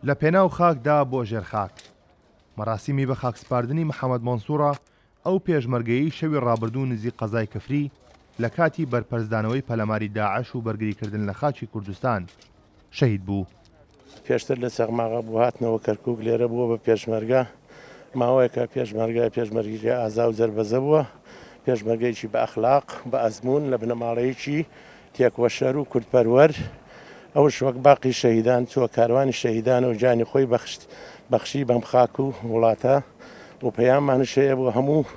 لە پێناو خاکدا بۆ ژێر خاک. مەراسیمی بە خاکسپاردنی محەمەد مەنسوڕە ئەو پێشمەرگەیەی شەوی ڕابردوو نزیک قەزای کفری لە کاتی بەرپەرچدانەوەی پەلەماری داعش و بەرگریکردن لە خاکی کوردستان شەهید بوو. پێشتر لە چەقماغە بوو هاتنەوە کەرکوک لێرە بووە بە پێشمەرگە ماوەیەکە پێشمەرگە پێشمەرگێکی ئازا و جەربەزە بووە پێشمەرگەیەکی بە ئەخلاق بە ئەزموون لە بنەماڵەیەکی تێکۆشەر و کوردپەروەر ئەوش وەک باقی شەهیدان چووە کاروانی شەهیدان و گیانی خۆی بەخشت بەخشی بەم خاک و وڵاتە و پەیاممانش هەیە بۆ هەموو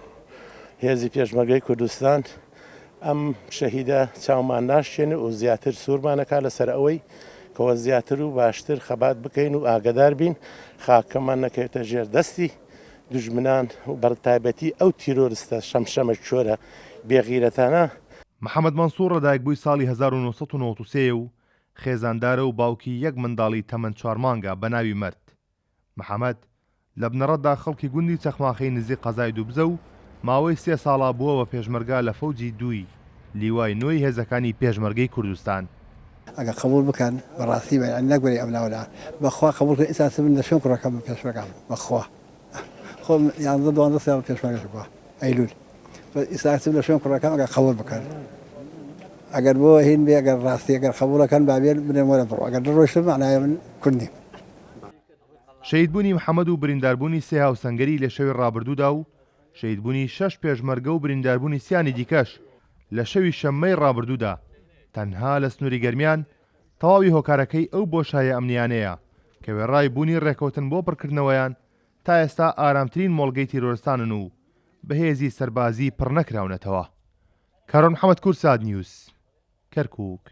هێزی پێشمەرگەی کوردستان ئەم شەهیدە چاومان ناشکێنێ و زیاتر سوورمانەکا لەسەر ئەوەی کەوە زیاتر و باشتر خەبات بکەین و ئاگدار بین خاکەمان نەکەوێتە ژێر دەستی دوژمنان و بەتایبەتی ئەو تیرۆرستە شەمشەمە کوێرە بێغیرەتانە. محەمەد مەنسوڕ لەدایکبووی ساڵی 1993 یە و خێزاندارە و باوکی یەک منداڵی تەمەن چوار مانگە بە ناوی مەرد محەمەد، لە بنەڕەتدا خەڵکی گوندی چەخماخەی نزیک قەزای دوبزە و ماوەی سێ ساڵە بووە بە پێشمەرگە لە فەوجی دووی لیوای نۆی هێزەکانی پێشمەرگەی کوردستان. ئەگەر قبوڵ بکەن بەڕاستی بە یانی نەک بەری ئەملاولا بەخوا قبوڵ کەن ئیستا من لە شوێن کوڕەکەم بم پێشمەرگام بەخوا خۆم یانزە دوانزە ساڵ پێشمەرگەش بووە ئەیلول بەس ئیستا ئەچم لە شوێن کوڕەکەم ئەگەر قبوڵ بکەن ئەگەر بۆ هین بێ ئەگەر ڕاستی ئەگەر قبوڵەکەن با بێن بنێم وەرە بڕۆ ئەگەر نەڕۆیشتم مەعنایە من کورد نیم. شەهیدبوونی محەمەد و برینداربوونی سێ هاوسەنگەری لە شەوی ڕابردوودا و شەهیدبوونی شەش پێشمەرگە و برینداربوونی سیانی دیکەش لە شەوی شەممەی ڕابردوودا تەنها لە سنووری گەرمیان تەواوی هۆکارەکەی ئەو بۆشایە ئەمنییانەیە کە وێڕای بوونی ڕێکەوتن بۆ پڕکردنەوەیان تا ئێستا ئارامترین مۆڵگەی تیرۆرستانن و بە هێزی سەربازی پڕنەکراونەتەوە. کارۆن محەمەد کوردسات نیوز، کەرکووک.